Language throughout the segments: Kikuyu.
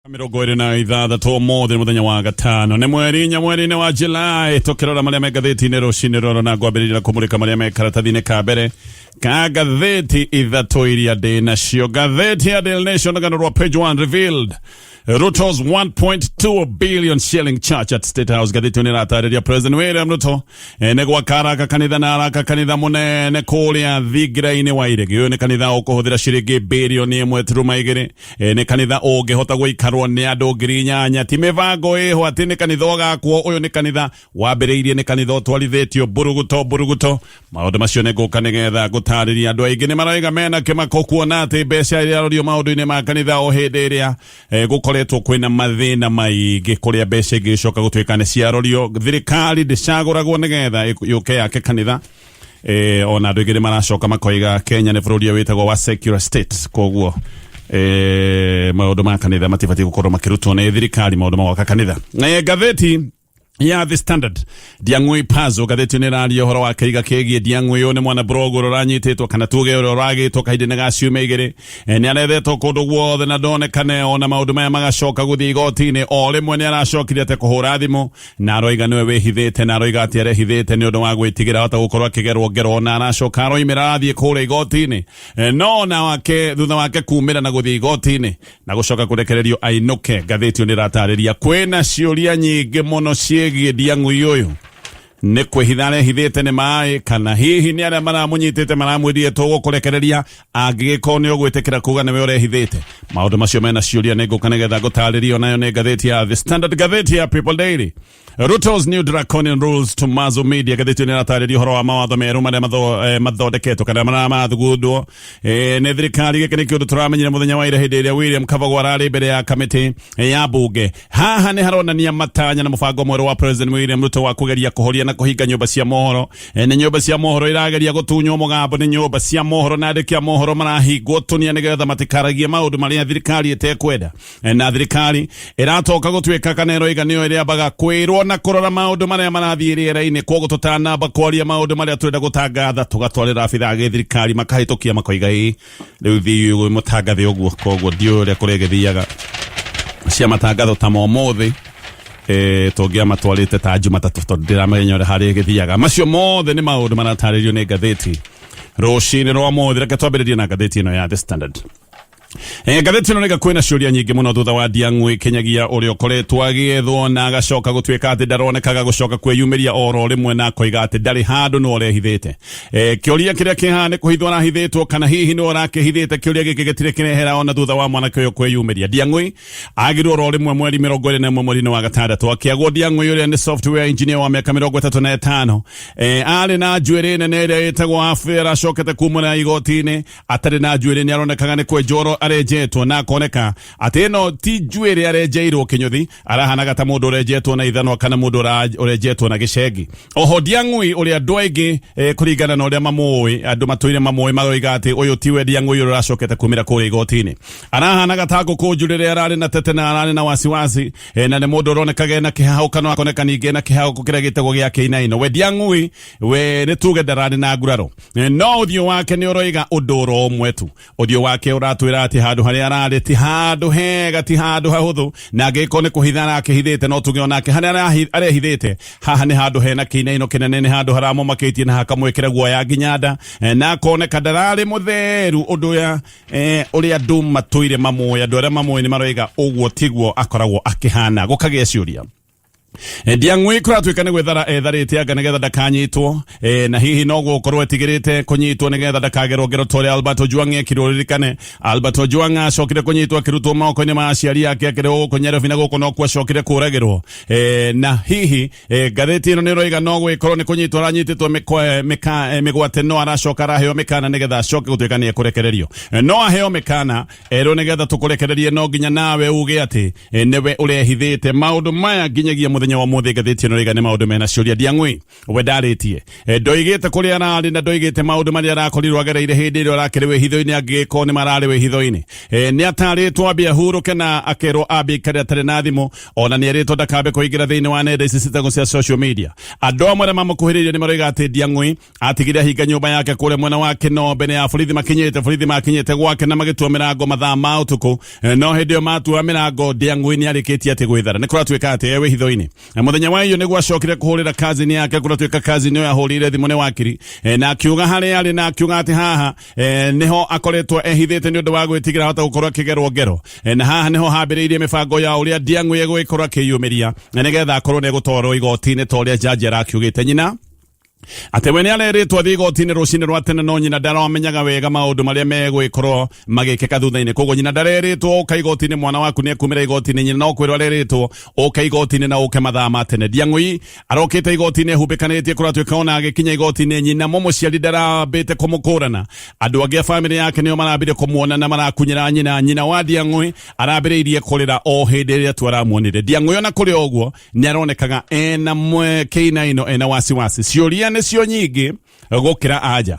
26 ũmũthĩ nĩ mũthenya wa gatano, nĩ mweri 4 mweri-inĩ wa July. Tũkĩrora marĩa me ngathĩti-inĩ rũcinĩ rũrũ na ngwambĩrĩria na kũmũrĩka marĩa me karatathi-inĩ ka mbere ka ngathĩti ithatũ iria ndĩ nacio. Ngathĩti ya Daily Nation, rũgano rwa page 1, revealed Ruto's 1.2 billion shilling church at State House. Ngathĩti ĩyo nĩ ĩratarĩria President William Ruto nĩ gwaka araka kanitha na araka kanitha mũnene kũrĩa thingira-inĩ wa iregi. Ũyũ nĩ kanitha ũkũhũthĩra ciringi birioni 1.2. Nĩ kanitha ũngĩhota gũikarwo nĩ andũ 8,000. Ti mĩbango ĩho atĩ nĩ kanitha ũgakwo. Ũyũ nĩ kanitha wambĩrĩirie, nĩ kanitha ũtwarithĩtio mburuguto mburuguto. Maũndũ macio nĩ ngũka nĩgetha ngũtarĩria. Andũ aingĩ nĩ maroiga mena kĩmako kuona atĩ mbeca irarorio maũndũ-inĩ ma kanitha o hĩndĩ ĩrĩa gũkoretwo kwĩna mathĩna maingĩ, kũrĩa mbeca ingĩcoka gũtuĩka nĩ ciarorio. Thirikari ndĩcagũragwo nĩgetha yũke yake kanitha. Ona andũ aingĩ nĩ maracoka makoiga Kenya nĩ bũrũri ũrĩa wĩtagwo wa secular state, koguo maũndũ ma kanitha matibatiĩ gũkorwo makĩrutwo nĩ thirikari, maũndũ ma gwaka kanitha. Ngathĩti ya The Standard, Ndiang'ui Puzzle, ngathĩti nĩ ĩraria ũhoro wa kĩiga kĩgiĩ Ndiang'ui. Ũyũ nĩ mwana blogger ũrĩa ũranyitĩtwo, kana tuge ũrĩa ũragĩtwo kahinda-inĩ ga ciumia 2. Nĩ arethetwo kũndũ guothe na ndonekane. Ona maũndũ maya magacoka gũthiĩ igoti-inĩ, o rĩmwe nĩ aracokire atĩ kũhũra thimũ na aroiga nĩwe wĩhithĩte, na aroiga atĩ arehithĩte nĩ ũndũ wa gwĩtigĩra hota gũkorwo akĩgerwo ngero, na aracoka aroimĩra arathiĩ kũrĩa igoti-inĩ. No ona wake thutha wake kumĩra na gũthiĩ igoti-inĩ na gũcoka kũrekererio ainũke, ngathĩti ĩyo nĩ ĩratarĩria kwĩna ciũria nyingĩ mũno ciĩgiĩ Ndiang'ui. Ũyũ nĩ kwĩhitha arehithĩte nĩ maĩ, kana hihi nĩ arĩa maramũnyitĩte maramwĩrire tũgũkũrekereria angĩgĩkorwo nĩ ũgwĩtĩkĩra kuga nĩwe ũrehithĩte? Maũndũ macio mena ciũria, nĩ ngũka nĩgetha ngũtarĩrio nayo nĩ ngathĩti ya The Standard. Ngathĩti ya People Daily, Ruto's new draconian rules to muzzle media. Ngathĩti ĩyo nĩ ĩratarĩria ũhoro wa mawatho merũ marĩa mathondeketwo kana marĩa mathugundwo nĩ thirikari. Gĩkĩ nĩ kĩũndũ tũramenyire mũthenya wa ira hĩndĩ ĩrĩa William Kabogo ararĩ mbere ya kamĩtĩ ya bunge. Haha nĩ haronania matanya na mũbango mwerũ wa President William Ruto wa kũgeria kũhoria na kũhinga nyũmba cia mohoro. Nĩ nyũmba cia mohoro irageria gũtunywo mũgambo, nĩ nyũmba cia mohoro na andĩki a mohoro marahingwo tũnia nĩgetha matikaragie maũndũ marĩa thirikari ĩtekwenda. Na thirikari ĩratoka gũtuĩka kana ĩroiga nĩyo ĩrĩambaga kwĩrwo na kũrora maũndũ marĩa marathiĩ rĩera-inĩ. Koguo tũtanamba kwaria maũndũ marĩa tũrenda gũtangatha, tũgatwarĩra abithaa gĩthirikari makahĩtũkia, makoiga ĩ rĩu thiĩ mũtangathe ũguo. Koguo ndiũĩ ũrĩa kũrĩa ĩgĩthiaga cia matangatho ta ma ũmũthĩ, tũngĩamatwarĩte ta Jumatatũ, tondũ ndĩramenya ũrĩa harĩa ĩgĩthiaga. Macio mothe nĩ maũndũ maratarĩrio nĩ ngathĩti rũcinĩ rwa mũthĩ. Reke twambĩrĩrie na ngathĩti ĩno ya The Standard. Ngathĩti ĩno nĩga kwĩna ciũria nyingĩ mũno thutha wa Ndiang'ui Kinyagia ũrĩa ũkoretwo agĩethwo na agacoka gũtuĩka atĩ ndaronekaga gũcoka kwĩyumĩria oro rĩmwe na akoiga atĩ ndarĩ handũ no ũrehithĩte. Kĩũria kĩrĩa kĩhaha nĩ kũhithwo arahithĩtwo, kana hihi nĩ ũrakĩhithĩte? Kĩũria gĩkĩ gĩtirĩ kĩrehera ona thutha wa mwanake ũyũ kwĩyumĩria. Ndiang'ui agirwo oro rĩmwe mweri 21 mweri-inĩ wa gatandatũ akĩagwo. Ndiang'ui ũrĩa nĩ software engineer wa mĩaka 35, arĩ na njuĩrĩ nene ĩrĩa ĩtagwo afro, aracokete kumũra igoti-inĩ atarĩ na njuĩrĩ. Nĩ aronekaga nĩ kwenjwo arenjetwo na akoneka atĩ ĩno ti njuĩrĩ arenjeirwo kĩnyũthi, arahanaga ta mũndũ ũrenjetwo na ithanwa kana mũndũ ũrenjetwo na gĩcengi. Oho Ndiang'ui ũrĩa andũ aingĩ kũringana na ũrĩa mamũĩ, andũ matũire mamũĩ, maroiga atĩ ũyũ tiwe Ndiang'ui ũrĩa ũracokete kumĩra kũrĩa igoti-inĩ. Arahanaga ta ngũkũ njũrĩre, ararĩ na tete na ararĩ na wasiwasi, na nĩ mũndũ ũronekaga ena kĩhahũkano, akoneka ningĩ ena kĩhahũko kĩrĩa gĩtagwo gĩa kĩinaino. We Ndiang'ui we nĩ tuge ndararĩ na nguraro, no ũthiũ wake nĩ ũroiga ũndũ oro ũmwe tu. Ũthiũ wake ũratwĩra atĩ handũ harĩa ararĩ ti handũ hega, ti handũ hahũthũ, na angĩgĩkorwo nĩ kũhitha arakĩhithĩte, no tuge onake harĩa arehithĩte haha nĩ handũ hena kĩinaino kĩnene, nĩ handũ haramũmakĩtie na hakamwĩkĩra guoya nginya nda, na akoneka ndararĩ mũtheru ũndũ ya ũrĩa andũ matũire mamũĩ. Andũ arĩa mamũĩ nĩ maroiga ũguo tiguo akoragwo akĩhana. Gũkagĩa ciũria. Ndiang'ui kũratuĩka nĩ gwĩthara etharĩte anga nĩgetha ndakanyitwo, na hihi no gũkorwo etigĩrĩte kũnyitwo nĩgetha ndakagerwo ngero ta ũrĩa Albert Ojwang ekirwo. Ririkane Albert Ojwang acokire kũnyitwo akĩrutwo moko-inĩ ma aciari ake akĩrĩhwo gũkũ Nyairobi, na gũkũ nokuo acokire kũragĩrwo. Na hihi ngathĩti ĩno nĩ ĩroiga no gwĩkorwo nĩ kũnyitwo aranyitĩtwo mĩgwate, no aracoka araheo mĩkana nĩgetha acoke gũtuĩka nĩ ekũrekererio. No aheo mĩkana erwo nĩgetha tũkũrekererie no nginya nawe uge atĩ nĩwe ũrehithĩte maũndũ maya nginyagia mũthenya. Mũthenya wa ũmũthĩ ngathĩti ĩno rĩga nĩ maũndũ mena ciũria. Ndiang'ui we ndarĩtie, ndoigĩte kũrĩa ararĩ na ndoigĩte maũndũ marĩa arakorirwo agereire hĩndĩ ĩrĩa arakĩrĩ wĩhitho-inĩ, angĩgĩkorwo nĩ mararĩ wĩhitho-inĩ. Nĩ atarĩtwo ambie ahurũke na akerwo ambie aikare atarĩ na thimũ, ona nĩ erĩtwo ndakambe kũingĩra thĩinĩ wa nenda ici citagwo cia social media. Andũ amwe arĩa mamũkuhĩrĩirie nĩ maroiga atĩ Ndiang'ui atigire ahinga nyũmba yake kũrĩa mwena wa Kĩnombe nĩ ya borithi makinyĩte, borithi makinyĩte gwake na magĩtua mĩrango mathaa ma ũtukũ. No hĩndĩ ĩyo matua mĩrango, Ndiang'ui nĩ arĩkĩtie atĩ gwĩthara, nĩ kũratuĩka atĩ e wĩhitho-inĩ. Na mũthenya wa iyo nĩguo acokire kũhũrĩra kazini yake, kũratuĩka kazini ĩyo ahũrĩire thimũ nĩ wakiri, na akiuga harĩa arĩ, na akiuga atĩ haha nĩho akoretwo ehithĩte nĩ ũndũ wa gwĩtigĩra hota gũkorwo akĩgerwo ngero. Na haha nĩho hambĩrĩirie mĩbango ya ũrĩa Ndiang'ui egũgĩkorwo akĩyumĩria na nĩgetha akorwo nĩ egũtwarwo igoti-inĩ ta ũrĩa jaji arakiugĩte. Nyina atĩ we nĩ arerĩtwo athiĩ igoti-inĩ rũcinĩ rwa tene, no nyina ndaramenyaga wega maũndũ marĩa megwĩkorwo magĩkĩka thutha-inĩ. Koguo nyina ndarerĩtwo ũka igoti-inĩ, mwana waku nĩ ekumĩra igoti-inĩ. Nyina no kwĩrwo arerĩtwo ũka igoti-inĩ na ũke mathaa ma tene. Ndiang'ui arokĩte igoti-inĩ ehumbĩkanĩtie, kũratuĩka ona agĩkinya igoti-inĩ nyina mũmũciari ndarambĩte kũmũkũrana. Andũ angĩ a bamĩrĩ yake nĩo marambire kũmuona na marakunyĩra nyina. Nyina wa Ndiang'ui arambĩrĩirie kũrĩra o hĩndĩ ĩrĩa tu aramuonire Ndiang'ui. Ona kũrĩ o ũguo nĩ aronekaga ena kĩinaino, ena wasiwasi. Ciũria nĩcio nyingĩ gũkĩra anja.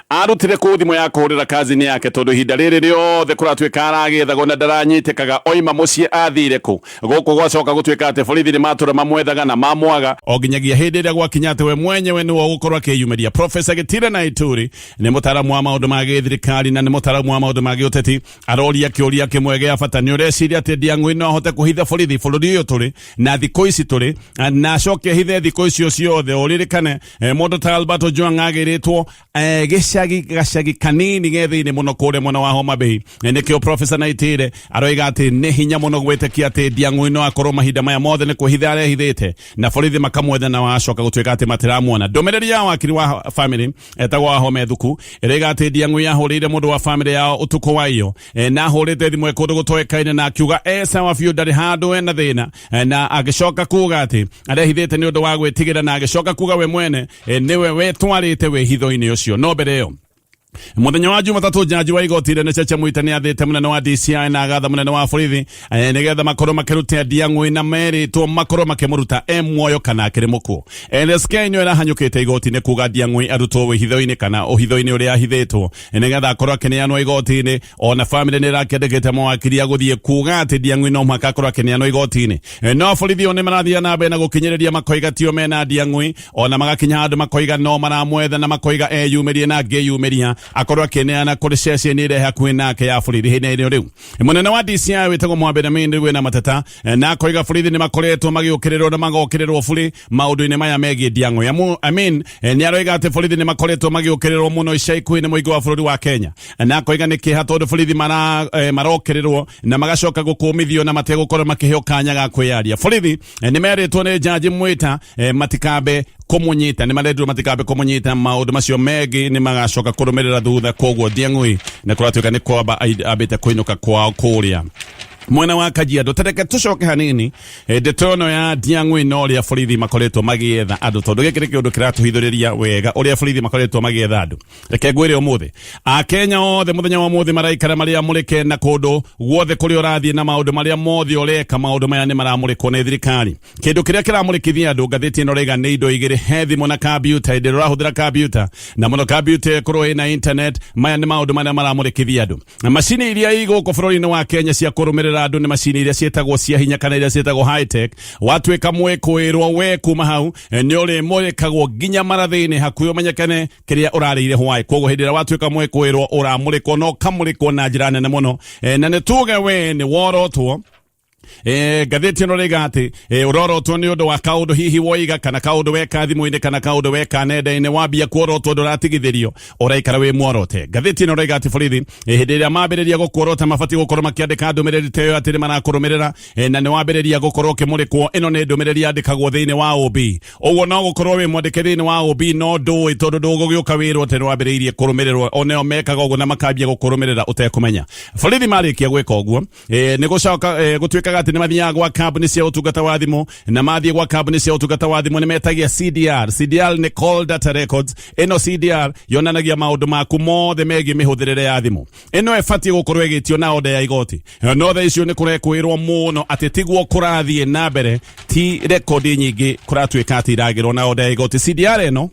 Arutire kũ thimũ ya kũhũrĩra kazini yake, tondũ ihinda rĩrĩ rĩothe kũratuĩka aragĩethagwo na ndaranyitĩkaga oima mũciĩ athire kũ? Gũkũ gwacoka gũtuĩka atĩ borithi nĩ matũra mamwethaga na mamwaga o nginyagia hĩndĩ ĩrĩa gwakinya atĩ we mwenyewe nĩwe ũgũkorwo akĩyumĩria. Profesa Gĩtira na Ituri nĩ mũtaaramu wa maũndũ ma gĩthirikari na nĩ mũtaaramu wa maũndũ ma gĩũteti. Aroria kĩũria kĩmwe gĩa bata: nĩ ũreciria atĩ Ndiang'ui no ahote kũhitha borithi bũrũri ũyũ tũrĩ na thikũ ici tũrĩ, na acoke hithe thikũ icio ciothe? Ũririkane mũndũ ta Albert Ojwang agĩrĩtwo gĩcagi gacagi kanini ge thĩinĩ mũno kũrĩa mwena wa Homa Bay. Nĩkĩo Professor Naitire aroiga atĩ nĩ hinya mũno gwĩtĩkia atĩ Ndiang'ui no akorwo mahinda maya mothe nĩ kwĩhitha arehithĩte na borithi makamwetha na wacoka gũtuĩka atĩ matiramuona. Ndũmĩrĩri ya wakiri wa family etagwo Wahome Thuku ĩroiga atĩ Ndiang'ui ahũrĩire mũndũ wa family yao ũtukũ wa iyo, na ahũrĩte thimũ e kũndũ gũtoĩkaine na akiuga e sawa biũ, ndarĩ handũ ena thĩna, na agĩcoka kuga atĩ arehithĩte nĩ ũndũ wa gwĩtigĩra, na agĩcoka kuga we mwene nĩwe wetwarĩte wĩhitho-inĩ ũcio. No mbere ĩyo, muthenya wa Jumatatũ, jaji wa igoti inene Chacha Mwita nĩ athĩte mũnene wa DCI na agatha mũnene wa borithi nĩgetha makorwo makĩruta Ndiang'ui na merĩtwo makorwo makĩmũruta e muoyo kana akĩrĩ mũkuũ. LSK nĩyo ĩrahanyũkĩte igoti-inĩ kuga Ndiang'ui arutwo wĩhitho-inĩ kana ũhitho-inĩ ũrĩa ahithĩtwo nĩgetha akorwo akĩneanwo igoti-inĩ. Ona famĩlĩ nĩ ĩrakĩandĩkĩte mawakiri a gũthiĩ kuga atĩ Ndiang'ui no mũhaka akorwo akĩneanwo igoti-inĩ. No borithi o nĩ marathiĩ na mbere na gũkinyĩrĩria, makoiga tio mena Ndiang'ui, ona magakinya handũ makoiga no maramwetha na makoiga eyumĩrie na angĩyumĩria akorwo akĩneana kũrĩ ceceni ĩrĩa hakuhĩ nake ya borithi. Hĩndĩ ĩyo rĩu mũnene wa DCI wĩtagwo Mohamed Amin rĩu ena mateta, na akoiga borithi nĩ makoretwo magĩũkĩrĩrwo na magokĩrĩrwo buri maũndũ-inĩ maya megiĩ Ndiang'ui. Amin nĩ aroiga atĩ borithi nĩ makoretwo magĩũkĩrĩrwo mũno ica ikuhĩ nĩ mũingĩ wa bũrũri wa Kenya, na akoiga nĩ kĩeha tondũ borithi marokĩrĩrwo na magacoka gũkũmithio na mategũkorwo makĩheo kanya ga kwĩyaria. Borithi nĩ merĩtwo nĩ jaji Mwita matikambe kũmũnyita, nĩ marendirwo matikambe kũmũnyita. Maũndũ macio mengĩ nĩ magacoka kũrũmĩrĩra thutha. Koguo Ndiang'ui nĩ kũratuĩka nĩ kwamba ambĩte kũinũka kwao kũrĩa mwena wa Kajiado. Tereke tucoke hanini, ndeto ĩno ya Ndiang'ui na ũrĩa borithi makoretwo magĩetha andũ, tondũ gĩkĩ nĩ kĩũndũ kĩratũhithũrĩria wega ũrĩa borithi makoretwo magĩetha andũ. Reke ngwĩre, ũmũthĩ Akenya othe mũthenya wa ũmũthĩ maraikara marĩ amũrĩke, na kũndũ guothe kũrĩa ũrathiĩ na maũndũ marĩa mothe ũreka, maũndũ maya nĩ maramũrĩkwo nĩ thirikari. Kĩndũ kĩrĩa kĩramũrĩkithia andũ, ngathĩti ĩno rĩga, nĩ indo igĩrĩ: he thimũ na kambiuta. Hĩndĩ ĩrĩa ũrahũthĩra kambiuta, na mũno kambiuta ĩkorwo ĩna internet, maya nĩ maũndũ marĩa maramũrĩkithia andũ. Na macini iria i gũkũ bũrũri-inĩ wa Kenya cia kũrũmĩrĩra andũ nĩ macini iria ciĩtagwo cia hinya kana iria ciĩtagwo high tech. Watuĩka mwĩkũĩrwo we kuma hau, nĩ ũrĩmũrĩkagwo nginya marathĩ-inĩ hakuhĩ ũmenyekane kĩrĩa ũrarĩire hwaĩ. Koguo hĩndĩ ĩrĩa watuĩka mwĩkũĩrwo, ũramũrĩkwo na ũkamũrĩkwo na njĩra nene mũno. Na nĩ tuge we nĩ worotwo. Ngathĩti ĩno rĩga atĩ ũrorotwo nĩ ũndũ wa kaũndũ hihi woiga kana kaũndũ weka thimũ-inĩ kana kaũndũ weka nenda-inĩ, wambia kuorotwo ndũratigithĩrio, ũraikara wĩ muorote. Ngathĩti ĩno rĩga atĩ borithi, hĩndĩ ĩrĩa mambĩrĩria gũkuorota, mabatiĩ gũkorwo makĩandĩka ndũmĩrĩri ta ĩyo atĩ nĩ marakũrũmĩrĩra, na nĩ wambĩrĩria gũkorwo ũkĩmũrĩkwo. Ĩno nĩ ndũmĩrĩri yandĩkagwo thĩinĩ wa OB. Ũguo no gũkorwo wĩ mwandĩke thĩinĩ wa OB no ndũĩ, tondũ ndũgũgĩũka wĩrwo atĩ nĩ wambĩrĩirie kũrũmĩrĩrwo. Oneo mekaga ũguo na makambia gũkũrũmĩrĩra ũtekũmenya. Borithi marĩkia gwĩka ũguo, nĩ gũcoka gũtuĩkaga mekaga atĩ nĩ mathiaga gwa kambuni cia ũtungata wa thimũ, na mathiĩ gwa kambuni cia ũtungata wa thimũ nĩ metagia CDR. CDR nĩ call data records. Ĩno CDR yonanagia maũndũ maku mothe megiĩ mĩhũthĩrĩre ya thimũ. Ĩno ĩbatiĩ gũkorwo ĩgĩtio na oda ya igoti, no thaa icio nĩ kũrekwĩrwo mũno atĩ tiguo kũrathiĩ na mbere, ti rekodi nyingĩ kũratuĩka atĩ iragĩrwo na oda ya igoti. CDR ĩno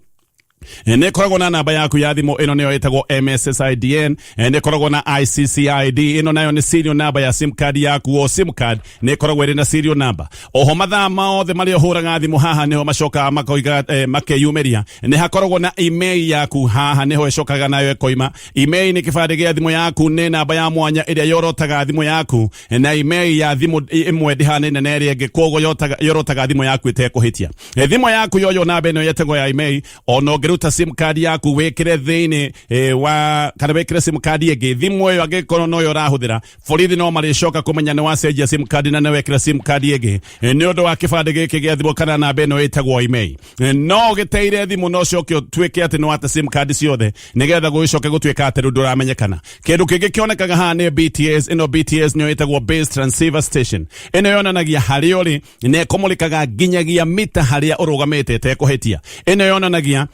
nä ĩkoragwo na namba yaku ya thimũ, ĩno nĩyo ĩtagwo MSSIDN. Nĩ ĩkoragwo na ICCID, ĩno nayo nĩ serial number ya sim card yaku. O sim card nĩ ĩkoragwo ĩrĩ na serial number. Oho mathaa mothe marĩa ũhũraga thimũ, haha nĩho macokaga makoiga makeyumĩria. Nĩ hakoragwo na email yaku, haha nĩho ĩcokaga nayo ĩkoima. Email nĩ kĩbandĩ gĩa thimũ yaku, nĩ namba ya mwanya ĩrĩa yorotaga thimũ yaku, na email ya thimũ ĩmwe ndĩhanaine na ĩrĩa ĩngĩ, koguo yorotaga thimũ yaku ĩtekũhĩtia. Thimũ yaku yoyo namba ĩno yetagwo ya email, ona ũngĩruta sim card yaku wĩkĩre thĩinĩ wa kana wĩkĩre sim card ĩngĩ, thimũ ĩyo angĩkorwo noyo ũrahũthĩra, borithi no marĩcoka kũmenya nĩ wacenjia sim card na nĩ wekĩra sim card ĩngĩ nĩ ũndũ wa kĩbandĩ gĩkĩ gĩa thimũ kana namba ĩno ĩtagwo email. No ũgĩteire thimũ no ũcoke ũtuĩke atĩ nĩ wate sim card ciothe nĩgetha gũgĩcoke gũtuĩka atĩ rĩu ndũramenyekana. Kĩndũ kĩngĩ kĩonekaga haha nĩ BTS. Ĩno BTS nĩyo ĩtagwo base transceiver station. Ĩno yonanagia harĩa ũrĩ na ĩkũmũrĩkaga nginyagia mita harĩa ũrũgamĩte ĩtekũhĩtia. Ĩno yonanagia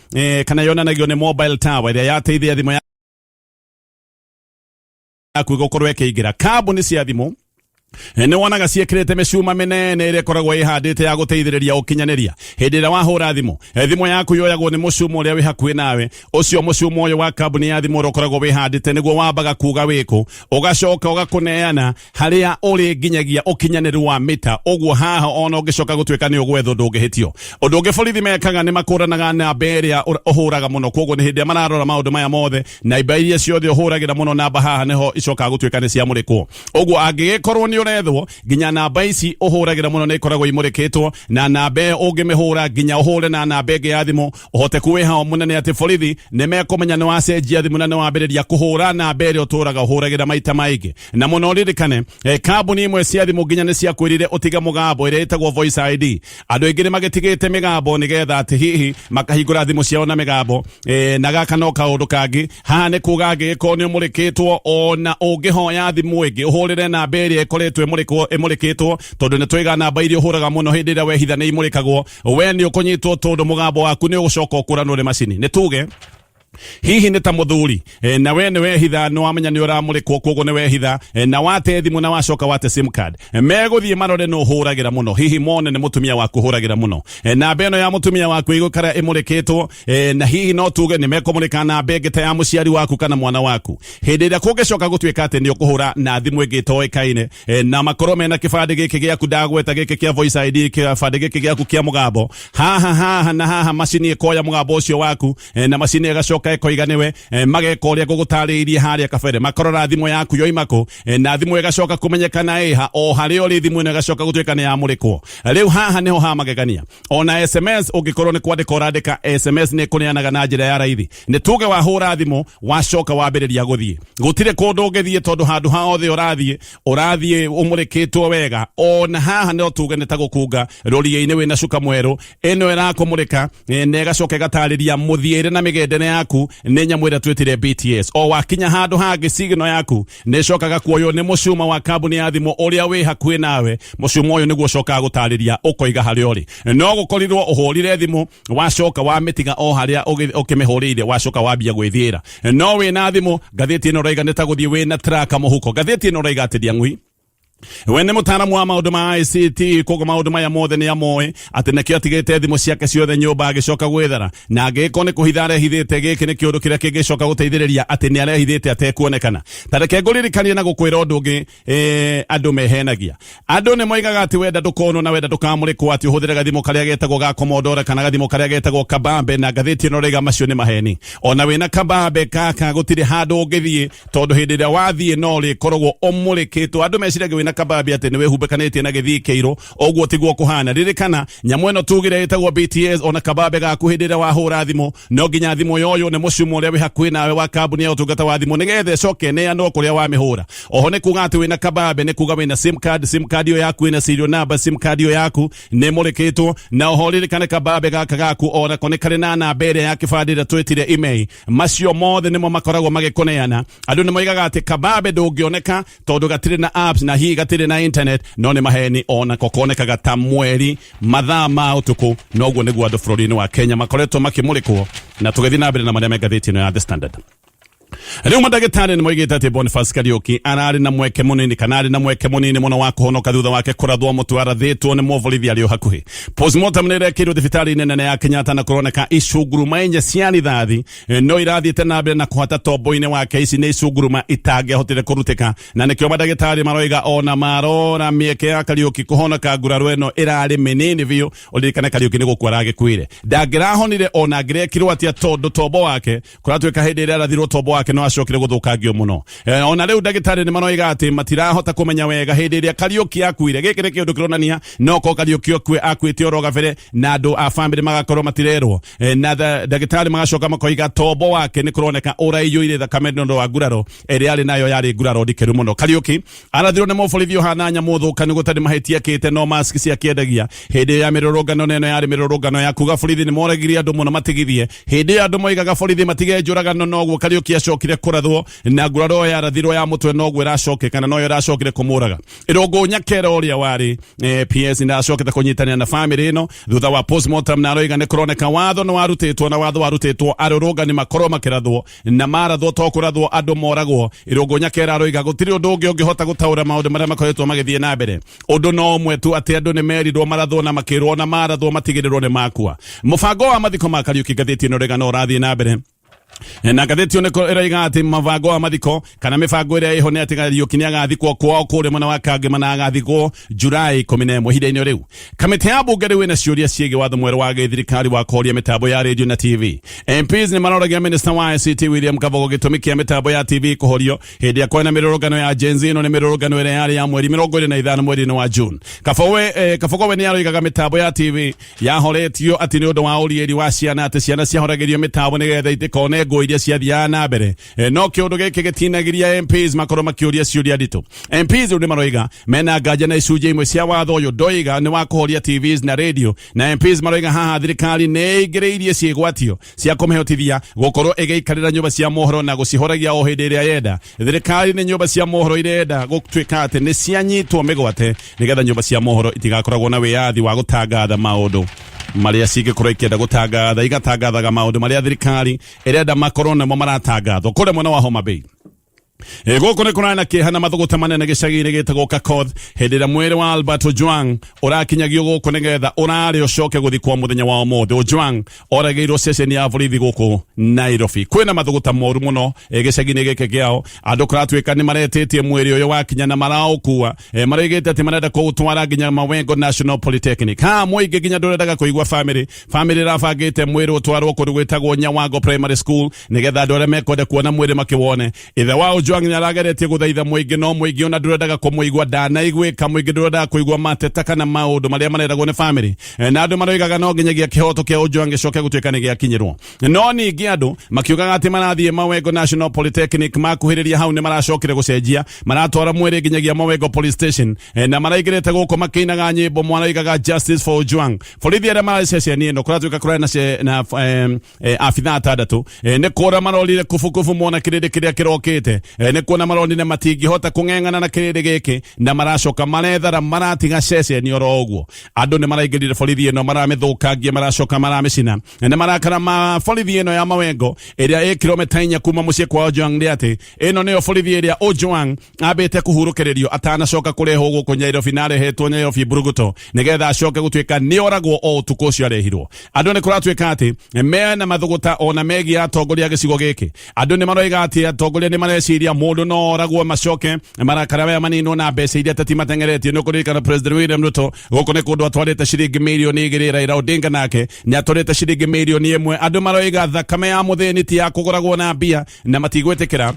kana yonanagio nĩ mobile tower ĩrĩa yateithia thimũ yaku gũkorwo ĩkĩingĩra. Kambuni cia thimũ nĩ wonaga ciĩkĩrĩte mĩcuma mĩnene ĩrĩa ĩkoragwo ĩhandĩte ya gũteithĩrĩria ũkinyanĩria. Hĩndĩ ĩrĩa wahũra thimũ, thimũ yaku yoyagwo nĩ mũcuma ũrĩa wĩ hakuhĩ nawe. Ũcio mũcuma ũyũ wa kambuni ya thimũ ũrĩa ũkoragwo wĩhandĩte nĩguo wambaga kuga wĩkũ, ũgacoka ũgakũneana harĩa ũrĩ nginyagia ũkinyanĩru wa mita. Ũguo haha ona ũngĩcoka gũtuĩka nĩ ũgwethwo, ndũngĩhĩtio. Ũndũ ũngĩ borithi mekaga nĩ makũranaga namba ĩrĩa ũhũraga mũno. Koguo nĩ hĩndĩ ĩrĩa mararora maũndũ maya mothe, namba iria ciothe ũhũragĩra mũno, namba haha nĩho icokaga gũtuĩka nĩ ciamũrĩkwo. Ũguo angĩgĩkorwo nĩ ũrethwo, nginya namba ici ũhũragĩra mũno nĩ ikoragwo imũrĩkĩtwo, na namba ĩyo ũngĩmĩhũra nginya ũhũre na namba ĩngĩ ya thimũ, ũhoteku wĩ hao mũnene atĩ borithi nĩ mekũmenya nĩ wacenjia thimũ na nĩ wambĩrĩria kũhũra namba ĩrĩa ũtũraga ũhũragĩra maita maingĩ. Na mũno ririkane, kambuni imwe cia thimũ nginya nĩ ciakwĩrire ũtige mũgambo ĩrĩa ĩtagwo voice ID. Andũ aingĩ nĩ magĩtigĩte mĩgambo nĩgetha atĩ hihi makahingũra thimũ ciao na mĩgambo. Na gaka no kaũndũ kangĩ haha nĩ kuga angĩgĩkorwo nĩ ũmũrĩkĩtwo, ona ũngĩhoya thimũ ĩngĩ ũhũrĩre namba ĩrĩa ĩkoretwo ĩmũrĩkĩtwo, tondũ nĩ twaiga namba iria ũhũraga mũno hĩndĩ ĩrĩa wehitha nĩ imũrĩkagwo, we nĩ ũkũnyitwo tondũ mũgambo waku nĩ ũgũcoka ũkũranwo nĩ macini. Nĩ tuge hihi nĩ ta mũthuri na we nĩ wehitha, nĩ wamenya nĩ ũramũrĩkwo, koguo nĩ wehitha na wate thimũ na wacoka wate sim card. Megũthiĩ marore nũ ũhũragĩra mũno, hihi mone nĩ mũtumia waku ũhũragĩra mũno. Namba ĩno ya mũtumia waku ĩgũikara ĩmũrĩkĩtwo, na hihi no tuge nĩ mekũmũrĩka namba ĩngĩ ta ya mũciari waku kana mwana waku. Hĩndĩ ĩrĩa kũngĩcoka gũtuĩka atĩ nĩ ũkũhũra na thimũ ĩngĩ ĩtoĩkaine, na makorwo mena kĩbandĩ gĩkĩ gĩaku ndagweta gĩkĩ kĩa voice ID, kĩbandĩ gĩkĩ gĩaku kĩa mũgambo haha haha na haha, macini ĩkoya mũgambo ũcio waku, na macini ĩgacoka ĩkoiga nĩwe. Mageka ũrĩa ngũgũtarĩirie harĩa kabere, makarora thimũ yaku yoima kũ, na thimũ ĩgacoka kũmenyekana ĩha o harĩa ũrĩ. Thimũ ĩno ĩgacoka gũtuĩka nĩ yamũrĩkwo. Rĩu haha nĩho ha magegania. Ona SMS, ũngĩkorwo nĩ kwandĩka ũrandĩka SMS, nĩ ĩkũneanaga na njĩra ya raithi. Nĩ tuge wahũra thimũ, wacoka wambĩrĩria gũthiĩ, gũtirĩ kũndũ ũngĩthiĩ tondũ handũ ha othe ũrathiĩ, ũrathiĩ ũmũrĩkĩtwo wega. Ona haha no tuge nĩ ta gũkunga rũriĩ-inĩ wĩna cuka mwerũ. Ĩno ĩrakũmũrĩka na ĩgacoka ĩgatarĩria mũthiĩre na mĩgendere yaku nĩ nyamũ ĩrĩa twĩtire BTS. O wakinya handũ hangĩ, signal yaku nĩ ĩcokaga kuoywo nĩ mũcuma wa kambuni ya thimũ ũrĩa wĩ hakuhĩ nawe. Mũcuma ũyũ nĩguo ũcokaga gũtarĩria ũkoiga harĩa ũrĩ. No gũkorirwo ũhũrire thimũ, wacoka wamĩtiga o harĩa ũkĩmĩhũrĩire, wacoka wambia gwĩthiĩra no wĩna thimũ. Ngathĩti ĩno ũraiga nĩ ta gũthiĩ wĩna traka mũhuko. Ngathĩti ĩno ũraiga atĩ Ndiang'ui we nĩ mũtaaramu wa maũndũ ma ICT, koguo maũndũ maya mothe nĩ amoĩ, atĩ nĩkĩo atigĩte thimũ ciake ciothe nyũmba agĩcoka gwĩthara. Na angĩgĩkorwo nĩ kũhitha arehithĩte, gĩkĩ nĩ kĩũndũ kĩrĩa kĩngĩcoka gũteithĩrĩria atĩ nĩ arehithĩte atekuonekana. Ta reke ngũririkanie na gũkwĩra ũndũ ũngĩ. Andũ mehenagia. Andũ nĩ moigaga atĩ wenda ndũkonwo na wenda ndũkamũrĩkwo atĩ ũhũthĩre gathimũ karĩa getagwo ga komondora kana gathimũ karĩa getagwo kabambe, na ngathĩti ĩno rĩga macio nĩ maheni. Ona wĩna kabambe kaka, gũtirĩ handũ ũngĩthiĩ tondũ hĩndĩ ĩrĩa wathiĩ no rĩkoragwo ũmũrĩkĩtwo. Andũ meciragia wĩna kabambe atĩ nĩ wĩhumbĩkanĩtie na gĩthii kĩirũ, ũguo tiguo kũhana. Ririkana nyamũ ĩno tugire ĩtagwo BTS. Ona kabambe gaku, hĩndĩ ĩrĩa wahũra thimũ, no nginya thimũ yoywo nĩ mũcumo ũrĩa wĩ hakuhĩ nawe wa kambuni ya ũtungata wa thimũ nĩgetha ĩcoke ĩneanwo kũrĩa wamĩhũra. Oho nĩ kuga atĩ wĩna kabambe nĩ kuga wĩna sim card. Sim card ĩyo yaku ĩna serial number, sim card ĩyo yaku nĩ mũrĩkĩtwo. Na oho ririkane kabambe gaka gaku onako nĩ karĩ na namba ĩrĩa ya kĩbandĩ ĩrĩa twĩtire email. Macio mothe nĩmo makoragwo magĩkũneana. Andũ nĩ moigaga atĩ kabambe ndũngĩoneka tondũ gatirĩ na apps na hihi gatirĩ na internet, no nĩ maheni onako konekaga ta mweri mathaa ma ũtukũ. Noguo nĩguo andũ bũrũri-inĩ wa Kenya makoretwo makĩmũrĩkwo. Na tũgĩthiĩ na mbere na marĩa me ngathĩti ĩno ya The Standard, rĩu mandagĩtarĩ nĩ moigĩte atĩ Boniface Kariũki ararĩ na mweke mũnini, kana arĩ na mweke mũnini mũno wa kũhonoka thutha wake kũrathwo mũtwe arathĩtwo nĩ mũborithi arĩ o hakuhĩ. Postmortem nĩ ĩrekĩirwo thibitarĩ-inĩ nene ya Kenyatta na kũroneka icunguruma inya cia rithathi no irathiĩte na mbere na kũhata tombo-inĩ wake. Ici nĩ icunguruma itangĩahotire kũrutĩka, na nĩkĩo mandagĩtarĩ maroiga ona marora mĩeke ya Kariũki kũhonoka nguraro ĩno ĩrarĩ mĩnini biũ. Ũririkane Kariũki nĩ gũkua aragĩkuire, ndangĩrahonire ona angĩrekirwo atĩa, tondũ tombo wake kũratuĩka hĩndĩ ĩrĩa arathirwo tombo wake no acokire gũthũkangio mũno. Ona rĩu ndagĩtarĩ nĩ maroiga atĩ matirahota kũmenya wega hĩndĩ ĩrĩa Kariũki akuire. Gĩkĩ nĩ kĩũndũ kĩronania no korwo Kariũki akue akuĩte oro gabere na andũ a bamĩrĩ magakorwo matirerwo. Na ndagĩtarĩ magacoka makoiga tombo wake nĩ kũroneka ũraiyũire thakame nĩ ũndũ wa nguraro ĩrĩa arĩ nayo, yarĩ nguraro ndikĩru mũno. Kariũki arathirwo nĩ mũborithi ũhana nyamũ thũkanu gũtarĩ mahĩtia akĩte no mask ciakĩendagia hĩndĩ ĩyo ya mĩrũrũngano, na ĩno yarĩ mĩrũrũngano ya kuga borithi nĩ moragire andũ mũno matigithie. Hĩndĩ ĩyo andũ moigaga borithi matige njũragano, noguo Kariũki acokire kũrathwo na nguraro ĩyo yarathirwo ya mũtwe noguo ĩracoke kana noyo ĩracokire kũmũraga. Irũngũ Nyakera ũrĩa warĩ PS ndacokete kũnyitanĩra na famĩlĩ ĩno thutha wa postmortem, na aroiga nĩ kũroneka watho nĩ warutĩtwo, na watho warutĩtwo arũrũngani makorwo makĩrathwo, na marathwo to kũrathwo andũ moragwo. Irũngũ Nyakera aroiga gũtirĩ ũndũ ũngĩ ũngĩhota gũtaũra maũndũ marĩa makoretwo magĩthiĩ na mbere, ũndũ no ũmwe tu, atĩ andũ nĩ merirwo marathwo na makĩrwo na marathwo matigĩrĩrwo nĩ makua. Mũbango wa mathiko ma Kariũki, ngathĩti ĩno ĩroiga no ũrathiĩ na mbere, na ngathĩti ĩyo nĩko ĩroiga atĩ mũbango wa mathiko kana mĩbango ĩrĩa ĩho nĩ atĩ Kariũki nĩ agathikwo kwao kũrĩa mwena wa Kangema, na agathikwo Julai 11. Ihinda-inĩ rĩu kamĩtĩ ya mbunge rĩu ĩna ciũria ciĩgiĩ watho mwerũ wa gĩthirikari wa kũhoria mĩtambo ya rĩndiũ na TV. MPs nĩ maroragia minista wa ICT William Kabogo gĩtũmi kĩa mĩtambo ya TV kũhorio hĩndĩ ya kwena mĩrũrũngano ya Gen Z. Ĩno nĩ mĩrũrũngano ĩrĩa yarĩ ya mweri 25 mweri-inĩ wa June. Kabogo we nĩ aroigaga mĩtambo ya TV yahoretio atĩ nĩ ũndũ wa ũriĩri wa ciana, atĩ ciana ciahoragĩrio mĩtambo nĩgetha itikone ngũ iria ciathiaga na mbere. No kĩũndũ gĩkĩ gĩtinagiria MPs makorwo makĩũria ciũria nditũ. MPs rĩu nĩ maroiga mena nganja na icunjĩ imwe cia watho ũyũ ndoiga nĩ wa kũhoria TVs na radio, na MPs maroiga haha thirikari nĩ ĩingĩrĩirie ciĩgwatio cia kũmĩhotithia gũkorwo ĩgĩikarĩra nyũmba cia mohoro na gũcihoragia o hĩndĩ ĩrĩa yenda. Thirikari nĩ nyũmba cia mohoro irenda gũtuĩka atĩ nĩ cianyitwo mĩgwate, nĩgetha nyũmba cia mohoro itigakoragwo na wĩyathi wa gũtangatha maũndũ marĩa cingĩkorwo ikĩenda gũtangatha, igatangathaga maũndũ marĩa thirikari ĩrenda makorwo nĩmo maratangathwo. Kũrĩa mwena wa Homa Bay, gũkũ nĩ kũrarĩ na kĩeha na mathũgũta manene gĩcagi-inĩ gĩtagwo Kakoth hĩndĩ ĩrĩa mwĩrĩ wa Albert Ojwang ũrakinyagio gũkũ nĩgetha ũrarĩ ũcoke gũthikwo mũthenya wa ũmũthĩ. Ojwang oragĩirwo ceceni ya borithi gũkũ Nairobi. Kwĩna mathũgũta moru mũno gĩcagi-inĩ gĩkĩ kĩao. Andũ kũratuĩka nĩ maretĩtie mwĩrĩ ũyũ wakinya na maraũkua, maroigĩte atĩ marenda kũũtwara nginya Mawengo National Polytechnic. Ha mũingĩ nginya ndũrendaga kũigua famĩlĩ. Famĩlĩ ĩrabangĩte mwĩrĩ ũtwarwo kũndũ gwĩtagwo Nyawango Primary School nĩgetha andũ arĩa mekwenda kuona mwĩrĩ makĩwone. Ithe wa Ojwang nĩ arageretie gũthaitha mũingĩ, no mũingĩ ona ndũrendaga kũmũigua, ndanaiguĩka. Mũingĩ ndũrendaga kũigua mateta kana maũndũ marĩa mareragwo nĩ famĩlĩ, na andũ maroigaga no nginyagia kĩhoto kĩa Ojwang gĩcoke gũtuĩka nĩ gĩakinyĩrwo. No ningĩ andũ makiugaga atĩ marathiĩ Mawengo National Polytechnic, makuhĩrĩria hau nĩ maracokire gũcenjia, maratwara mwĩrĩ nginyagia Mawengo Police Station, na maraingĩrĩte gũkũ makĩinaga nyĩmbo maraigaga "Justice for Ojwang". Borithi arĩa mararĩ ceceni ĩno, kũratuĩka kũrarĩ na abithaa atandatũ, nĩ kuona marorire kubukubu mona kĩrĩndĩ kĩrĩa kĩrokĩte, nĩ kuona maronire matingĩhota kũng'eng'ana na kĩrĩndĩ gĩkĩ, na maracoka marethara maratiga ceceni oro ũguo. Andũ nĩ maraingĩrire borithi ĩno, maramĩthũkangia, maracoka maramĩcina. Nĩ marakara ma borithi ĩno ya Mawengo ĩrĩa ĩ kilomita 4 kuma mũciĩ kwa Ojwang nĩ atĩ ĩno nĩyo borithi ĩrĩa Ojwang ambĩte kũhurũkĩrĩrio atanacoka kũrehwo gũkũ Nairobi, na arehetwo Nairobi Mburuguto nĩgetha acoke gũtuĩka nĩ oragwo o ũtukũ ũcio arehirwo. Andũ nĩ kũratuĩka atĩ mena mathũgũta ona megiĩ atongoria a gĩcigo gĩkĩ. Andũ nĩ maroiga atĩ atongoria nĩ mareciria mũndũ no oragwo macoke marakara maya maninwo na mbeca iria ateti mateng'eretie. Nĩ ũkũririkana President William Ruto gũkũ nĩ kũndũ atwarĩte ciringi mirioni 2, Raila Odinga nake nĩ atwarĩte ciringi mirioni 1. Andũ maroiga thakame ya mũthĩni ti ya kũgũragwo na mbia, na matigwĩtĩkĩra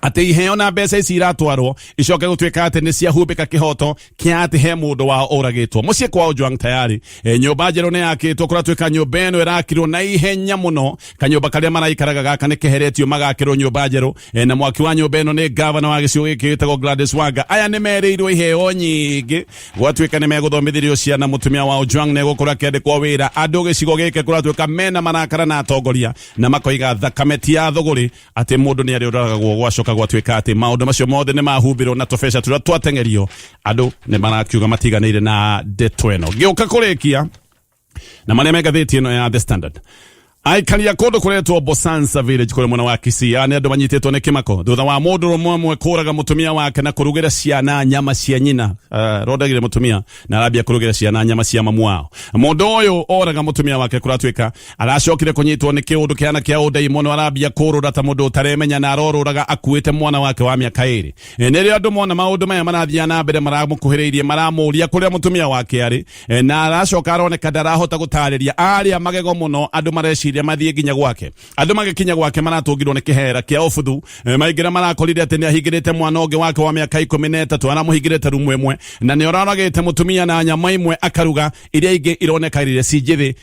atĩ iheo na mbeca ici iratwarwo icoke gũtuĩka atĩ nĩ ciahumbĩka kĩhoto kĩa atĩ he mũndũ wao ũragĩtwo. Mũciĩ kwa Ojwang tayari nyũmba njerũ nĩ yakĩtwo. Kũratuĩka nyũmba ĩno ĩrakirwo na ihenya mũno. Kanyũmba karĩa maraikaraga gaka nĩ keheretio magakĩrwo nyũmba njerũ, na mwaki wa nyũmba ĩno nĩ gavana wa gĩcigo gĩkĩ gĩtagwo Gladys Wanga. Aya nĩ merĩirwo iheo nyingĩ, gwatuĩka nĩ megũthomithĩrio ciana, mũtumia wa Ojwang nĩ egũkorwo akĩandĩkwo wĩra. Andũ gĩcigo gĩkĩ kũratuĩka mena marakara na atongoria, na makoiga thakame ti ya thũgũrĩ, atĩ mũndũ nĩ arĩũragagwo gwacoka. Gwacoka gwatuĩka atĩ maũndũ macio mothe nĩ mahumbĩrwo na tũbeca tũrĩa twateng'erio. Andũ nĩ marakiuga matiganĩire na ndeto ĩno. Ngĩũka kũrĩkia na marĩa me ngathĩti ĩno ya The Standard, aikaria kũndũ kũretwo Bosansa Village kũrĩ mwena wa Kisii aya nĩ andũ manyitĩtwo nĩ kĩmako thutha wa mũndũ ũmwe ũmwe kũraga mũtumia wake na kũrugĩra ciana nyama cia nyina. Rondagire mũtumia na arambia kũrugĩra ciana nyama cia mamu wao. Mũndũ ũyũ oraga mũtumia wake kũratuĩka aracokire kũnyitwo nĩ kĩũndũ kĩhana kĩa ũndaimono, arambia kũrũra ta mũndũ ũtaremenya na arorũraga akuĩte mwana wake wa mĩaka 2. Nĩrĩo andũ mona maũndũ maya marathiĩ na mbere maramũkuhĩrĩirie, maramũria kũrĩa mũtumia wake arĩ, na aracoka aroneka ndarahota gũtarĩria, arĩa magego mũno. Andũ mareciria mathiĩ nginya gwake. Andũ magĩkinya gwake maratũngirwo nĩ kĩhera kĩa ũbuthu. Maingĩra marakorire atĩ nĩ ahingĩrĩte mwana ũngĩ wake wa mĩaka 13, aramũhingĩrĩte rumu ĩmwe na nĩ oraragĩte mũtumia na nyama imwe akaruga, iria ingĩ ironeka ci njĩthĩ,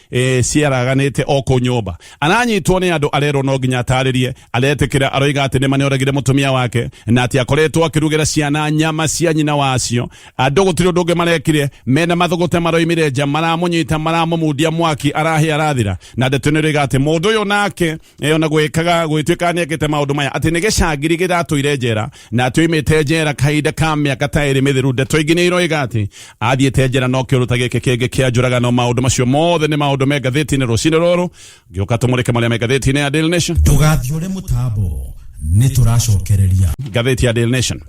ciaraganĩte o kũu nyũmba. Aranyitwo nĩ andũ, arerwo no nginya atarĩrie. Aretĩkĩra, aroiga atĩ nĩma nĩoragire mũtumia wake na atĩ akoretwo akĩrugĩra ciana nyama cia nyina wacio. Andũ gũtirĩ ũndũ ũngĩ marekire, mena mathũgũte maroimire nja, maramũnyita, maramũmundia mwaki, arahĩa arathira. Na ndeto nĩ ĩroiga atĩ mũndũ ũyũ nake, ona gwĩkaga gwĩtuĩka nĩ ekĩte maũndũ maya, atĩ nĩ gĩcangiri gĩratũire njera na atĩ oimĩte njera kahinda ka mĩaka ta 2 mĩthiru. Ndeto ingĩ nĩ iroiga atĩ athiĩte njera no kĩũndũ ta gĩkĩ kĩngĩ kĩa njũragano. Maũndũ macio mothe nĩ maũndũ me ngathĩti-inĩ rũcinĩ rũrũ. Ngĩũka tũmũrĩke marĩa me ngathĩti-inĩ ya Daily Nation. Ndũgathiũre mũtambo, nĩ tũracokereria. Ngathĩti ya Daily Nation,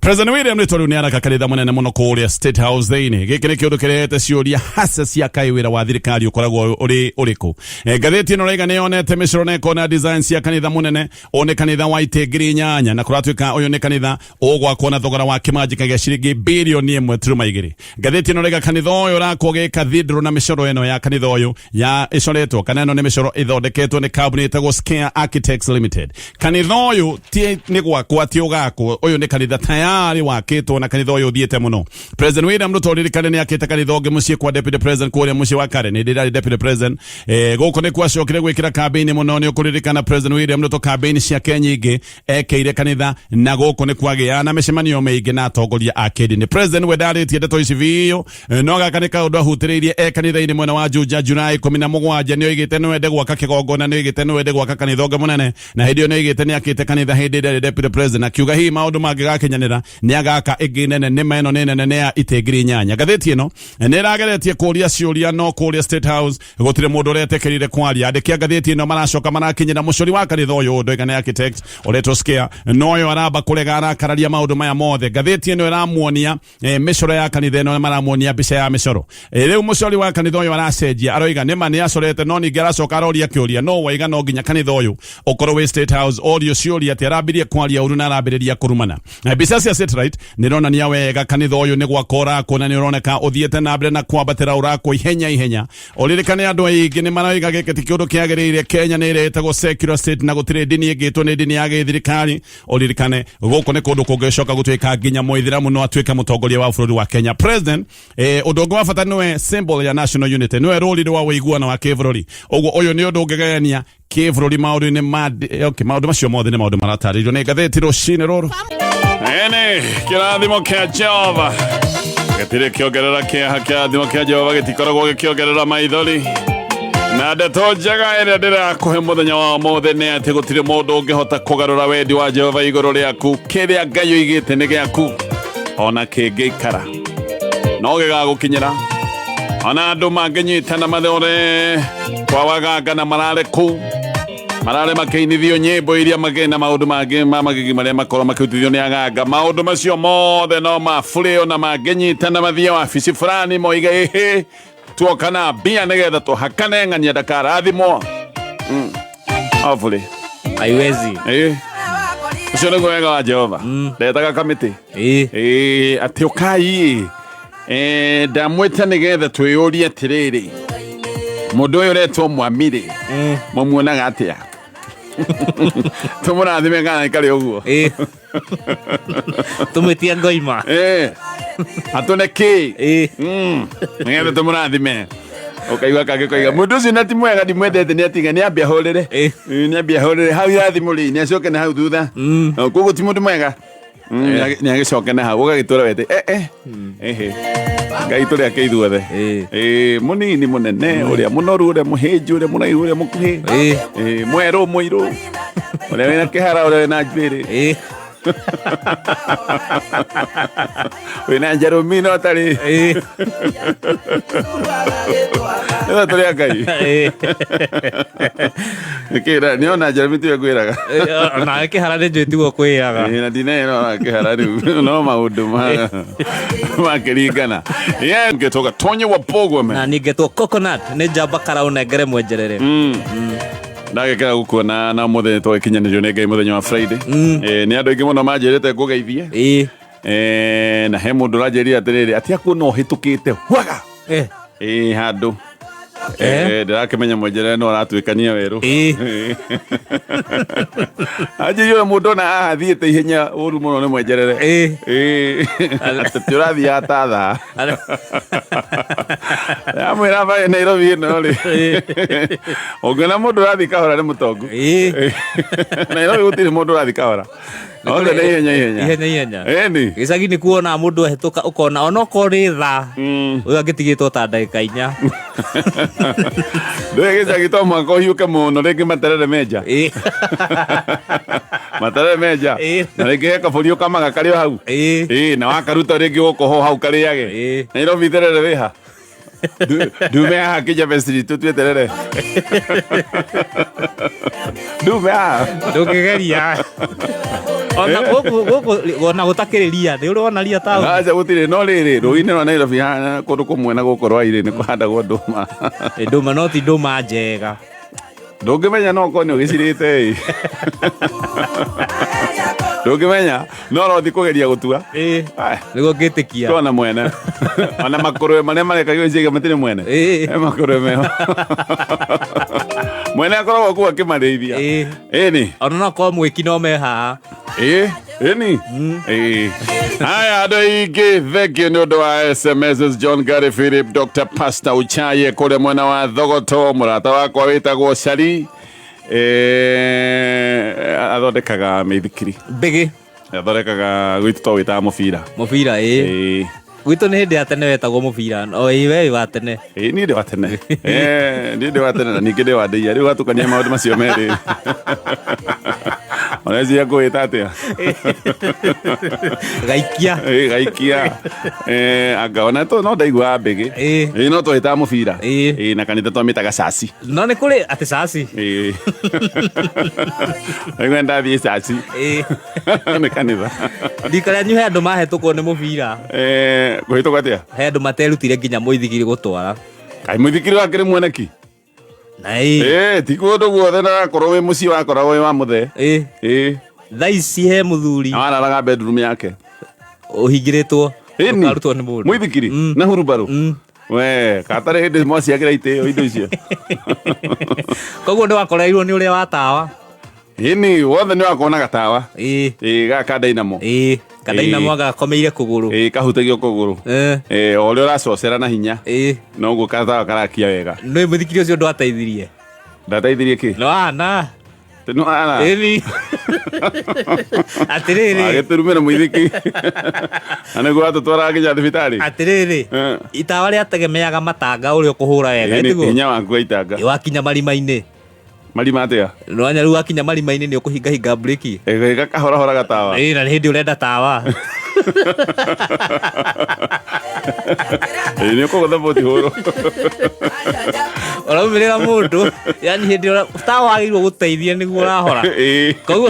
President William Ruto rĩu nĩ araka kanitha mũnene mũno kũrĩa State House thĩinĩ. Gĩkĩ nĩ kĩũndũ kĩrehete ciũria hasa cia kaĩ wĩra wa thirikari ũkoragwo ũrĩ ũrĩkũ. Ngathĩti ĩno raiga nĩ yonete mĩcoro na ĩkona design cia kanitha mũnene. Ũyũ nĩ kanitha wa itĩ 8000 na kũratuĩka ũyũ nĩ kanitha ũgwakwo na thogora wa kĩmanjĩka gĩa ciringi birioni 1.2. Ngathĩti ĩno raiga kanitha ũyũ ũrakwo gĩ cathedral na mĩcoro ĩno ya kanitha ũyũ ya ĩcoretwo kana ĩno nĩ mĩcoro ĩthondeketwo nĩ kambuni ĩtagwo Scare Architects Limited. Kanitha ũyũ ti nĩ gwakwo atĩ ũgakwo, ũyũ nĩ kanitha tayari wakĩtwo na kanitha ũyũ ũthiĩte mũno. President William Ruto, ririkane nĩ akĩte kanitha ũngĩ mũciĩ kwa deputy president kũrĩa mũciĩ wa Karen hĩndĩ ĩrĩa arĩ deputy president. Gũkũ nĩ kwacokire gwĩkĩra kambĩini mũno. Nĩ ũkũririkana President William Ruto kambĩini ciake nyingĩ ekĩire kanitha na gũkũ nĩ kwagĩa na mĩcemanio mĩingĩ na atongoria a kĩndini. President we ndarĩtie ndeto ici biũ, no gaka nĩ kaũndũ ahutĩrĩirie e kanitha-inĩ mwena wa Juja Julai 17. Nĩ oigĩte nĩ wende gwaka kĩgongona, nĩ oigĩte nĩ wende gwaka kanitha ũngĩ mũnene, na hĩndĩ ĩyo nĩ oigĩte nĩ akĩte kanitha hĩndĩ ĩrĩa arĩ deputy president, akiuga hihi maũndũ mangĩgakinyanĩra nĩ agaka ĩngĩ nene. Nĩ ĩno nĩ nene, nĩ ya itĩ 8000. Ngathĩti ĩno nĩ ĩrageretie kũria ciũria, no kũrĩa State House gũtirĩ mũndũ ũretĩkĩrire kwaria. Andĩki a ngathĩti ĩno maracoka marakinyĩra mũcori wa kanitha ũyũ, ndoiga nĩ architect ũretwo Scare, no ũyũ aramba kũrega, arakararia maũndũ maya mothe. Ngathĩti ĩno ĩramuonia mĩcoro ya kanitha ĩno, maramuonia mbica ya mĩcoro. Rĩu mũcori wa kanitha ũyũ aracenjia, aroiga nĩma nĩ acorete, no ningĩ aracoka aroria kĩũria no waiga no nginya kanitha ũyũ ũkorwo wĩ State House. Orio ciũria atĩ arambirie kwaria ũru na arambĩrĩria kũrumana. Mbica cia satellite nĩ ironania wega kanitha ũyũ nĩ gwaka ũrakwo na nĩ ũroneka ũthiĩte na mbere na kwambatĩra, ũrakwo ihenya ihenya. Ũririkane andũ aingĩ nĩ maroiga gĩkĩ ti kĩũndũ kĩagĩrĩire. Kenya nĩ ĩretagwo secular state na gũtirĩ ndini ĩngĩtwo nĩ ndini ya gĩthirikari. Ũririkane gũkũ nĩ kũndũ kũngĩcoka gũtuĩka nginya mũithĩramu no atuĩke mũtongoria wa bũrũri wa Kenya, president. Ũndũ ũngĩ wa bata, nĩwe symbol ya national unity, nĩwe rũri rwa ũiguano wa kĩbũrũri. Ũguo ũyũ nĩ ũndũ ũngĩgayania kĩbũrũri maũndũ-inĩ ma, okay, maũndũ macio mothe nĩ maũndũ maratarĩrio nĩ ngathĩti rũcinĩ rũrũ. Ene kĩrathimo kĩa Jehova gĩtirĩ kĩongerera kĩeha, kĩrathimo kĩa Jehova gĩtikoragwo gĩkĩongerera maithori. Na ndeto njega ĩrĩa ndĩrakũhe mũthenya wa ũmũthĩ nĩ atĩ gũtirĩ mũndũ ũngĩhota kũgarũra wendi wa Jehova igũrũ rĩaku. Kĩrĩa Ngai oigĩte nĩ gĩaku, ona kĩngĩikara no gĩgagũkinyĩra. Ona andũ mangĩnyitana mathore kwa waganga na marare kũu, marare makĩinithio nyĩmbo iria magĩ na maũndũ mangĩ ma magigi marĩa makorwo makĩrutithio nĩ aganga, maũndũ macio mothe no mabũrĩ. Ona mangĩnyitana mathiĩ wabici fulani moige ĩhĩ tuoka na mbia nĩgetha tũhakane ng'ania ndakarathimwo, obũrĩ. Haiwezi. Ĩĩ, ũcio nĩguo wega wa Jehova, ndetaga kamĩtĩ. Ĩĩ, atĩ ũkai, ndamwĩta nĩgetha twĩyũrie atĩrĩrĩ, mũndũ ũyũ ũretwo Mwamire mũmuonaga atĩa? Tũmũrathime kana karĩ ũguo? Ĩĩ, tũmwĩtie ngoima. Atũne kĩ? Ĩĩ. Nĩgetha tũmũrathime. Ũkaigua kangĩ koiga mũndũ ũcio na ti mwega, ndimwendete, nĩ atiga, nĩ ambia hũrĩre. Nĩ ambia hũrĩre hau irathimo rĩ, nĩ acoke na hau thutha. Koguo ti mũndũ mwega. Nĩ agĩcoke na hau ũgagĩtũra wete ehe Ngai tũrĩ ake ithuothe. Mũnini, mũnene, ũrĩa mũnoru, ũrĩa mũhĩnju, ũrĩa mũraihu, ũrĩa mũkuhĩ, mwerũ, mũirũ, ũrĩa wĩna kĩhara, ũrĩa wĩna njuĩrĩ. Wĩna njarũmi no tarĩ. Ĩĩ. Nĩwe tũrĩ a Ngai. Ĩĩ. Nĩkĩra nĩona njarũmi tiwe ngwĩraga. Ĩĩ, onawe kĩhara nĩ njũĩ tiguo kwĩraga. Ĩĩ, na ndinero kĩhara rĩu no maũndũ ma makĩringana. Ye ngĩtoka Tonye wa Pogwe. Na niĩ ngetwo Coconut nĩ njamba karaũ nengere mwenjerere. Ndagĩkĩra gũkuona na mũthenya twagĩkinyanĩrio nĩ Ngai mũthenya wa Friday. Nĩ andũ aingĩ mũno manjĩrĩte ngũgeithie. Ĩĩ. Na he mũndũ ũranjĩrire atĩrĩrĩ atĩ akuona ũhĩtũkĩte hwaga. Ĩĩ handũ. Ndĩrakĩmenya mwenjerere no aratuĩkania werũ. Ĩĩ. Anjĩrire ũyũ mũndũ ona haha thiĩte ihenya ũru mũno nĩ mwenjerere. Ĩĩ. Ĩĩ. Atĩ ti ũrathiaga ta thaa. Amwĩra barĩ Nairobi ĩno rĩ. Ũngĩona mũndũ ũrathiĩ kahora nĩ mũtongu. Ĩĩ. Nairobi gũtirĩ mũndũ ũrathiĩ kahora. Othe nĩ ihenya ihenya. Ihenya ihenya. Ĩni. Gĩcagi nĩ kuona mũndũ ahĩtũka ũkona onokorwo nĩ thaa ũyũ angĩtigĩtwo ta ndagĩka inya. Ndũĩ gĩcagi to mũhaka ũhiũke mũno rĩngĩ materere menja. Ĩĩ. Materere menja. Ĩĩ. Na rĩngĩ he kabũri ũkamaga karĩ o hau. Ĩĩ. Ĩĩ, na wakaruta rĩngĩ ũgũkohwo hau karĩage. Ĩĩ. Nairobi terere wĩha. Ndume haha Kijabe Street tũtue terere. Ndume haha. Ndũngĩgeria. Ona gũkũ gũkũ ona gũtakĩrĩ ria nĩ ũrĩ wona ria taũni. Aca gũtirĩ no rĩrĩ rũĩ-inĩ rwa Nairobi haha kũndũ kũmwe na gũkũ rwa-irĩ nĩ kũhandagwo ndũma. Ĩ, ndũma no ti ndũma njega. Ndũngĩmenya no ũkorwo nĩ ũgĩcirĩte ĩ. Ndũngĩmenya no ũrothi kũgeria gũtua. Ĩĩ. Ai, Nĩguo ngĩtĩkia. Twana mwene. Ona makũrũwe marĩa marekagio iciga matirĩ mwene. Ĩĩ. He makũrũwe meho. Mwene akoragwo kũu akĩmarĩithia. Ĩĩ. Ĩni. Ona no korwo mwĩki no me haha. Ĩĩ. Ĩni. Ĩĩ. Haya andũ aingĩ thank you nĩ ũndũ wa SMS John Gary Philip Dr. Pastor Uchaye kũrĩa mwena wa Thogoto mũrata wakwa wĩtagwo Shari athondekaga mĩithikiri Mbĩgĩ. athondekaga gwitũ to wĩtaga mũbira. Mũbira ĩĩ. Ĩĩ. Gwitũ nĩ hĩndĩ ya tene wetagwo mũbira. O ĩĩ we wĩ wa tene. Ĩĩ niĩ ndĩ wa tene. Niĩ ndĩ wa tene na ningĩ ndĩ wa ndĩia rĩu watukania maũndũ macio merĩ. Ũreciria ngũwĩta atĩa? Gaikia. Ĩĩ gaikia. Anga ona to no ndaiguaga mbĩgĩ. Ĩĩ. Ĩĩ no twĩtaga mũbira. Ĩĩ. Ĩĩ na kanitha twamĩtaga caci. No nĩ kũrĩ atĩ caci. Ĩĩ. Rĩu ndathiĩ caci. Ĩĩ. Nĩ kanitha. Rika rĩanyu he andũ mahetũkwo nĩ mũbira. Kũhĩtũka atĩa? He andũ materutire nginya mũithikiri gũtwara. Kaĩ mũithikiri wakĩrĩ mweneki? Na ĩĩ. Ĩĩ ti kũndũ guothe na wakorwo wĩ mũciĩ wakoragwo wĩ wa mũthee. Ĩĩ. Ĩĩ. Thaa ici he mũthuri Na wararaga bedroom yake. ũhingĩrĩtwo. Ĩni. Ũkarutwo nĩ mũndũ. Mũithikiri na hurubarũ. We, katarĩ hĩndĩ mwaciagĩra itĩo indo icio. Koguo nĩ wakoreirwo nĩ ũrĩa wa tawa. Ĩni wothe nĩ wakorwo gatawa. Ĩĩ. Ĩĩ gaka dynamo. Ĩĩ. Kadaina Ĩĩ. mwanga gakomeire kũgũrũ. Ĩĩ kahutagio kũgũrũ. Ĩĩ o ũrĩa ũracocera na hinya. Ĩĩ. Noguo gatawa karakia wega. Nĩ mũithikiri ũcio ndwateithirie. Ndateithirie kĩ? No ana. No ana. Ĩni. Atĩrĩrĩ. Agĩtũrumĩra mũithikiri. Na nĩguo watũtwaraga nginya thibitarĩ. Atĩrĩrĩ. Itawa rĩategemeaga matanga ũrĩa ũkũhũra wega. Ĩni Ĩtiguo? hinya waku wa itanga. Wakinya marima-inĩ. Marima atĩa? Nwanya rĩu wakinya marima-inĩ nĩ ũkũhingahinga breki. Ĩĩ gakahorahora gatawa. Ĩĩ na nĩ hĩndĩ ũrenda tawa. Ĩĩ nĩ ũkũgũtha boti hũrũ. Ũraumĩrĩra mũndũ yani hĩndĩ ĩrĩa tawa wagĩrĩirwo gũteithia nĩguo ũrahora. Ĩĩ. Koguo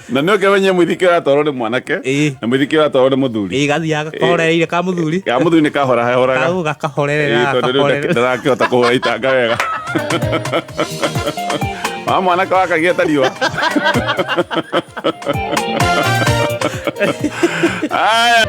Na nĩ ũkĩmenye mũithikiri ũratwarwo nĩ mwanake Ĩĩ. na mũithikiri ũratwarwo nĩ mũthuri. ĩĩ gathiaga gakorereire ka mũthuri. Ga mũthuri nĩ kahorahoraga. Kau gakahorerera Ĩĩ, tondũ rĩu gakahorerera. ndarakĩhota kũhũra itanga wega. Wa mwanake wakagia ta riũa. Aya.